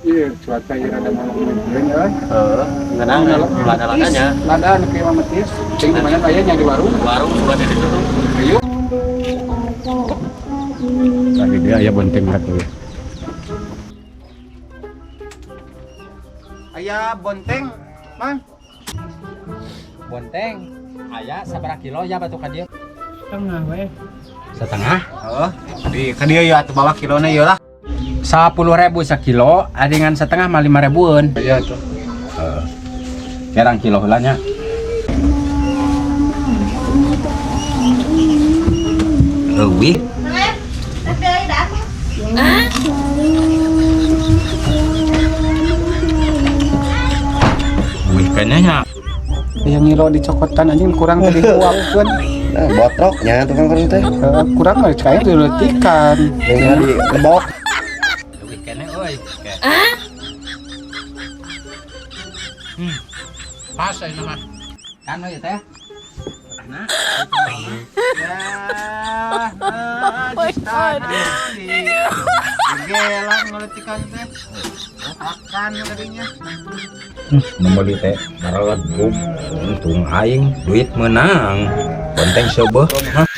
Iya, cuaca ieu rada molong-molong ya. Heeh, ngeunah lada-ladanya. Lada nu kieu mah metis. Cing di mana aya nya di warung. Warung sudah ditutup. Ayo. Tadi dia aya bonteng katuh. Aya bonteng, Mang. Bonteng aya sabaraha kilo ya batu ka dieu? Setengah we. Setengah. Oh, di ka dieu ya atuh bawa kilona ieu lah. 10.000 sakilo, dengan setengah mah 5.000-an. Aya tuh. Kerang kilo heula nya. Leuwih. Wih kayaknya nya. Aya ngilo dicokotan anjing kurang tadi huapkeun. Nah, botroknya tukang kurang teh. Heeh, kurang mah kayak diletikan. Dengan di lebok. Leuwih kene euy. Pas ayeuna mah. Kan euy teh. Nah, Ya, najis tanah di gelang ngeletikan teh. Makan tadinya. Membeli teh maralegug untung aing duit menang. Bonteng seubeuh. Hah?